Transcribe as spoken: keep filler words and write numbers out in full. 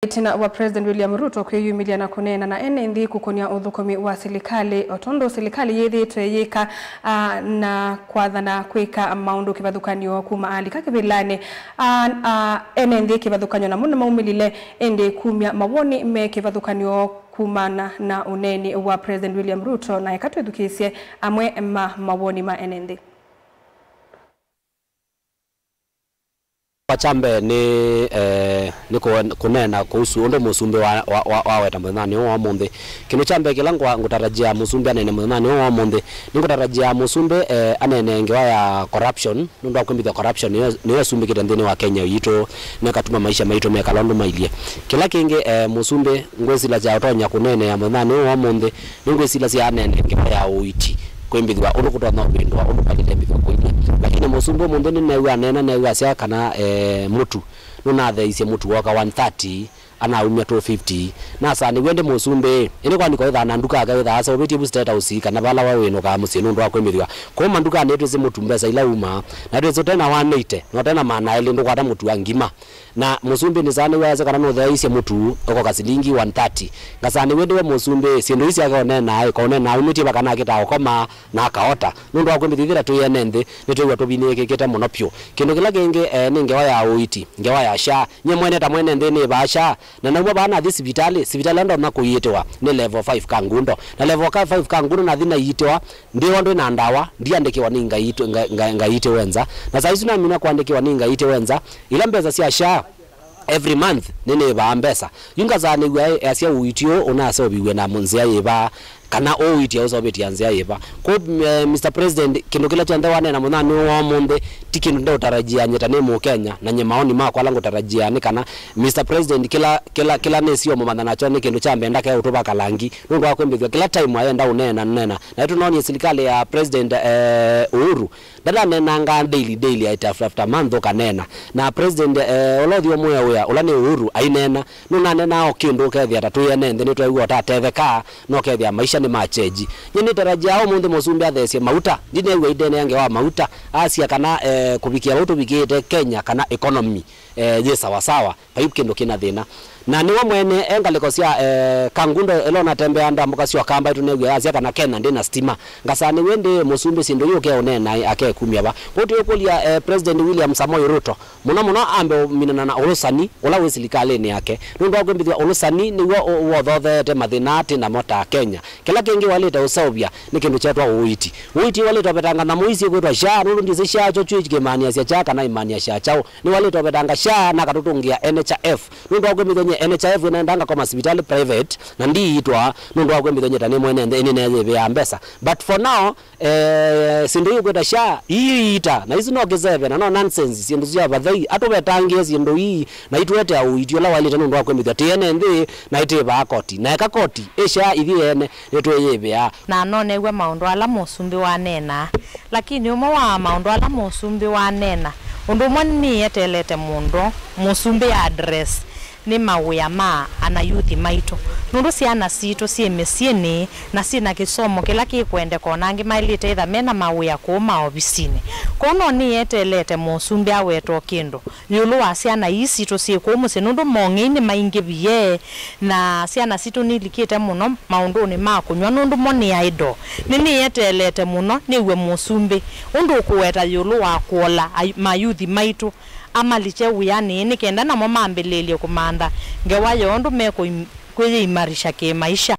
Ĩtina wa President William Ruto kwĩyumĩlya na kũneena na ene nthĩ kũkũnĩa ũthũkũmi wa silikalĩ, o tondũ silikalĩ yĩthĩĩtwe yĩka, a, na kwathana kwĩka maũndũ kĩvathũkany'o kuma alika kĩvĩlanĩ, a, a, ene nthĩ kĩvathũkany'o namo nĩmaumĩlile ĩndĩ kumya mawoni me kĩvathũkany'o kumana na ũneeni wa President William Ruto, na eka twĩthukĩĩsye amwe ma mawoni ma ene nthĩ. Kwa kya mbee nĩ, eh, nĩ kũen-, kũneena kũhusu ũndũ mũsumbĩ wa, wa, wa, waweta mũthenyanĩ ũũ wa ũmũnthĩ. Kĩndũ kya mbee kĩla ngwa-, ngũtarajia mũsumbĩ aneene mũthenyanĩ ũũ wa ũmũnthĩ, nĩngũtarajia mũsumbĩ, eh, aneene ngewa ya corruption, nũndũ wa kwĩmbĩthya corruption nĩyo, nĩyo ĩsumbĩkĩte nthĩnĩ wa Kenya yitũ, na ĩkatuma maisha maitũ mekala ũndũ mailyĩ. Kĩla kĩngĩ, eh, mũsumbĩ ngwĩsilya kya ũtonya kũneenea mũthenyanĩ ũũ wa ũmũnthĩ, nĩngwĩsilya sya aneene ngewa ya ũiiti, kwĩmbĩthw'a ũndũ kũtonya ũvĩndũa ũndũ kwaĩlĩte ĩmbĩthw'a kũilyĩ. Lakini mũsumbĩ ũmũnthĩ nĩneew'a aneena, neew'a asya kana, eh, mũtu nũnatheeisye mũtu wooka one thirty, anaumya two fifty. Nasaa nĩw'e ndĩ mũsumbĩ, ĩndĩ kwani kwaĩthaa na nduka yake wĩthaa aseũvĩtye vu State House kana vala we wĩnũkaa mũsyĩ nũndũ wa kwĩmbĩthw'a. Kũu mandukanĩ nĩtwĩsĩ mũtu mbesa ila umaa, na twĩsĩ ũte na one eighty, na ũte na maana elĩ ndũkwata mũtu wa ngima. Na mũsumbĩ nĩsaa nĩw'e asya kana nũtheeisye mũtu ũkoka silingi one thirty. Ngasaa nĩw'e ndĩ we mũsumbĩ, syĩndũ ii syake ũneenaa, ĩka ũneenaa aumĩtye va kana akĩtaa ũkoma na akaota. Nũndũ wa kwĩmbĩthya ĩthĩra twĩ ene nthĩ, nĩtwĩw'a tũvinĩĩkĩkĩte mũno vyũ. Kĩndũ kĩla kĩngĩ, eh, nĩ ngewa ya ũiiti, ngewa ya SHA. Nyie mwene ta mwene nthĩ nĩvaa SHA, na nauma vaa nathi sivitalĩ, sivitalĩ ĩla ndonya kũiitĩwa nĩ level five Kangundo. Na level ka five Kangundo nathi naiitĩwa, ndĩwa ndwĩ na ndawa, ndiandĩkĩwa nĩ ngaitũ-, nga-, nga-, ngaitĩwe nza. Na saa isu namina kũandĩkĩwa nĩ ngaitĩwe nza, ila mbesa sya SHA, every month nĩnĩvaa mbesa. Yu ngasaa nĩw'a asya ũiiti ũũ ũnaseũviw'e na nzĩa yĩva, kana ũũ ũiiti ũseũvĩtye nzĩa yĩva. Kwoou, eh, Mister President, kĩndũ kĩla kyonthe waneena mũthenyanĩ ũũ wa ũmũnthĩ, ti kĩndũ ndeũtarajia nyie ta nĩ Mũkenya, na nyie maoni makwa ala ngũtarajia nĩ kana, Mister President, kĩla, kĩla, kĩla nĩsio mũmantha nakyo nĩ kĩndũ kya mbee ndake ũtũvaka langi, nũndũ wa kwĩmbĩthw'a kĩla time ayenda ũneena, nũneena. Na nĩtũnoonie silikalĩ ya President, eh, Uhuru, ndataneenangaa daily, daily, after, after month ũkaneena. Na President, eh, ũla ũthi ũmwĩa wĩa, ũla nĩ Uhuru, aineena, nũnaneenaa o kĩndũ ũkethĩa ta twĩ ene nthĩ nĩtweew'a ũtatetheka, na ũkethĩa maisha nĩ ma change. Nyie nĩtarajia ũmũnthĩ mũsumbĩ atheesye mauta, ndineew'a aineenea ngewa wa mauta, asya kana, eh, kũvikĩa vau tũvikĩĩte Kenya kana economy, eh, yĩ sawasawa. Vai kĩndũ kĩna thĩna. Na nĩwe mwene e ngalĩko sya, eh, Kangundo ĩla ũnatembeaa ndambũka sya Ũkamba ĩtũneew'e asya kana Kenya ndĩna stima. Ngasaa nĩw'e ndĩ mũsumbĩ syĩndũ ii ũkeũneena akekumya va. Kwoou twĩũkũlya, eh, President William Samoei Ruto, mũno mũno ambe ũminana na ũlũsani ũla wĩ silikalĩnĩ yake. Nũndũ wa kwĩmbĩthw'a ũlũsani nĩw'o ũ-, wothotheete mathĩna twĩ namo ta Kenya. Kĩla kĩngĩ waĩlĩte ũseũvya nĩ kĩndũ kyeetwa ũiiti. Ũiiti waĩlĩte ũvetanga nyamũ ii syĩkwĩtwa SHA, nũndũ ndyĩsĩ SHA kyo kyũ kĩmaaniasya kya kana imaaniasya kyaũ. Nĩwaĩlĩte ũvetanga SHA na akatũtũngĩa N H I F. Nũndũ wa kwĩmbĩthya nyie N H I F ĩnaendanga kwa masivitalĩ private, na ndiiitwa, nũndũ wa kwĩmbĩthya nyie ta nĩ mwene nthĩ, nĩneeyĩvĩaa mbesa. But for now, eh, syĩndũ iũkwĩta SHA, iiita, na isu no kĩseve, na no nonsense, syĩndũ sya vathei. Atũvetangĩe syĩndũ ii, na itũetea ũiiti ũla waĩlĩte nũndũ wa kwĩmbĩthya tĩ ene nthĩ, na ĩtĩvaa koti. Na eka koti, ĩ SHA ithyĩ ene, nĩtwĩyĩvĩaa. Na nonew'a maũndũ ala mũsumbĩ waneenaa. Lakini ũmwe wa maũndũ ala mũsumbĩ waneena, ũndũ ũmwe nĩnĩeteelete mũno mũsumbĩ a address nĩ mawĩa ma anayuthi maitũ, nũndũ syana sitũ syĩ mĩsyĩnĩ na syĩ na kĩsomo kĩla kĩkwendeka, o na angĩ maĩlĩte ĩtha me na mawĩa kũu maovisinĩ. Kwoou no nĩeteelete mũsumbĩ awete o kĩndũ ĩũlũ wa syana ii sitũ syĩ kũu mũsyĩ, nũndũ mong'ei nĩmaingĩvie, na syana sitũ nilikĩte mũno maũndũnĩ ma kũnyw'a, nũndũ mo nĩ idle. Nĩnĩeteelete mũno nĩw'e mũsumbĩ ũndũ ũkũweta ĩũlũ wa kũola ai-, mayuthi maitũ amalikye wĩanĩ, nĩ kenda namo mambĩlĩĩlye kũmantha ngewa yoo ũndũ mekũim-, kwĩyĩimarisha kĩ-maisha.